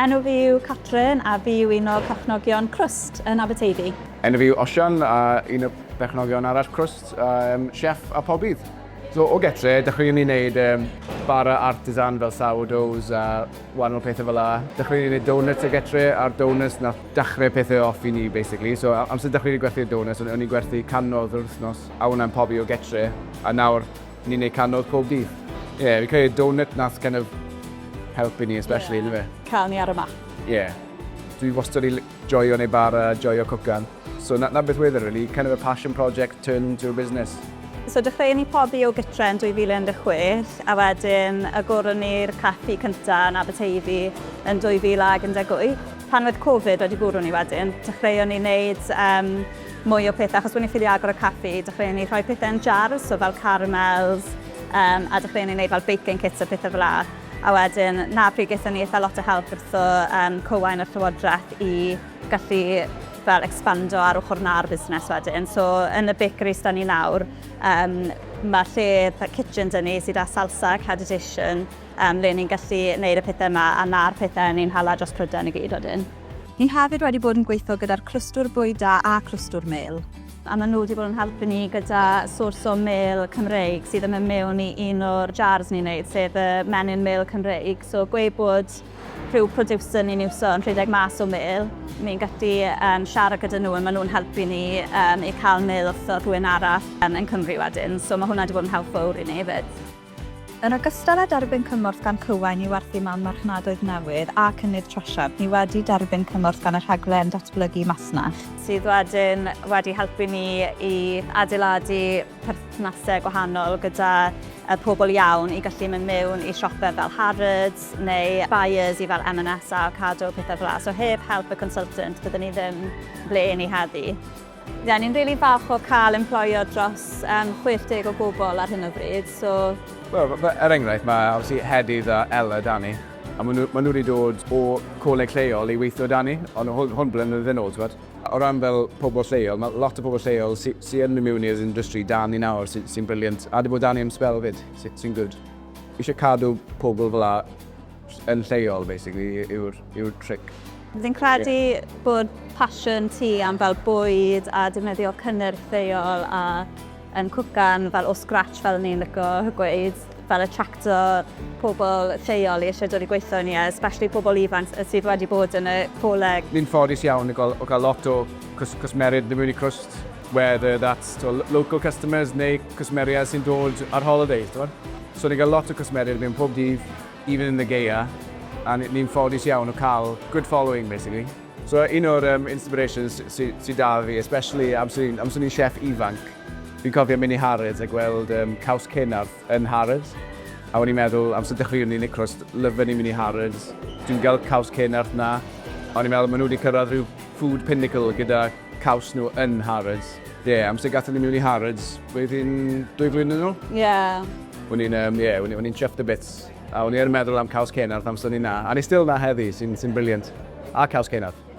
Enw fi yw Catrin a fi yw un o perchnogion Crwst yn Aberteifi. Enw fi yw Osian a un o berchnogion arall Crwst, um, chef a pobydd. So o getre, dechreuon ni wneud um, bara artisan fel sourdoughs a wahanol pethau fel la. Dechreuon ni wneud donuts o getre a'r donuts nath dechrau pethau off i ni basically. So amser dechreuon ni gwerthu'r donuts, o'n i'n gwerthu canodd yr wythnos a hwnna'n pobi o getre. A nawr ni'n neud canodd pob dydd. Ie, yeah, fi credu donut nath kind of helpu ni especially, yeah. Fe? Cael ni ar y map. Ie. Yeah. Dwi wastad i joio neu bara, joio cwcan. So na, na beth wedd e really, kind of a passion project turned into a business. So dechreuon ni pobi o gytre yn 2016 a wedyn agoron ni'r caffi cynta yn Aberteifi yn 2018. Pan oedd Covid wedi bwrw ni wedyn, dechreuon ni wneud um, mwy o pethau, achos o'n i ffili agor y caffi, dechreuon ni rhoi pethau yn jars, so fel caramels, um, a dechreuon ni wneud fel baking kits a pethau fel la. A wedyn, na pryd gaethon ni eitha lot o help wrtho um, cywain o'r Llywodraeth i gallu fel expando ar ochr na'r busnes wedyn. So yn y bakery sda ni nawr, um, mae lle kitchen dyn ni sydd â salsa accreditation, um, le ni'n gallu gwneud y pethau yma a na'r pethau ni'n hala dros Prydain i gyd wedyn. Ni hefyd wedi bod yn gweithio gyda'r clwstwr bwyd da a clwstwr mêl. A maen nhw wedi bod yn helpu ni gyda source o mêl Cymreig sydd yn mynd mewn i un o'r jars ni'n neud, sef y menyn mêl Cymreig. So gweud bod rhyw producer ni'n iwso yn rhedeg mas o mêl, ni'n gallu um, siarad gyda nhw a maen nhw'n helpu ni um, i cael mêl wrtho rhywun arall um, yn Cymru wedyn. So mae hwnna wedi bod yn help fawr i ni hefyd. Yn ogystal â derbyn cymorth gan Cywain i werthu mewn marchnadoedd newydd a cynnydd trosiant, ni wedi derbyn cymorth gan y rhaglen Datblygu Masnach. Sydd wedyn wedi helpu ni i adeiladu perthnasau gwahanol gyda y pobl iawn i gallu mynd mewn i siopau fel Harrods neu buyers i fel M&S a Ocado, pethau fel 'na. So heb help y consultant byddwn ni ddim ble ni heddi. Ie, yeah, ni'n rili falch o cael employo dros um, 60 o bobl ar hyn o bryd, so. Wel, er enghraifft, mae obviously Hedydd a Ella 'da ni, a maen nhw, maen nhw wedi dod o coleg lleol i weithio 'da ni, ond hwn, hwn blynyddoedd yn ôl, ti'n O ran fel pobl lleol, mae lot o pobl lleol sy'n sy yn mynd mewn i'r industry 'da ni nawr sy'n sy brilliant, a 'di bod 'da ni am spel 'fyd, sy'n sy good. Eisiau cadw pobl fel 'a yn lleol, basically, yw'r yw trick. Fi'n credu yeah. bod passion ti am fel bwyd a defnyddio cynnyrch lleol a yn cwcan fel o scratch fel ni'n licio gweud, fel attracto pobl lleol i eisiau dod i gweithio ni, especially pobl ifanc sydd wedi bod yn y coleg. Ni'n ffodus iawn o gael, o gael lot o cws cwsmeriaid ddim mewn i Crwst, whether that's to local customers neu cwsmeriaid sy'n dod ar holidays, ti'n So ni'n cael lot o cwsmeriaid mewn pob dydd, even in the gaea, a ni'n ffodus iawn o cael good following, basically. So un o'r um, inspirations sydd sy da fi, especially amser ni'n amser ni'n chef ifanc, fi'n cofio mynd i Harrods a gweld um, caws Cenarth yn Harrods. A o'n i'n meddwl, amser dechreuwn ni'n Crwst, lyfyn ni'n mynd i Harrods, dwi'n gael caws Cenarth na. O'n i'n meddwl, maen nhw wedi cyrraedd rhyw food pinnacle gyda caws nhw yn Harrods. Ie, yeah, amser gathon ni mewn i Harrods, wedyn 2 flynedd yn ôl. Ie. Yeah. O'n i'n, um, yeah, o'n i'n chuffed to bits. A o'n i yn meddwl am caws Cenarth amser ni na. A ni still na heddi, sy'n sy brilliant. A caws Cenarth.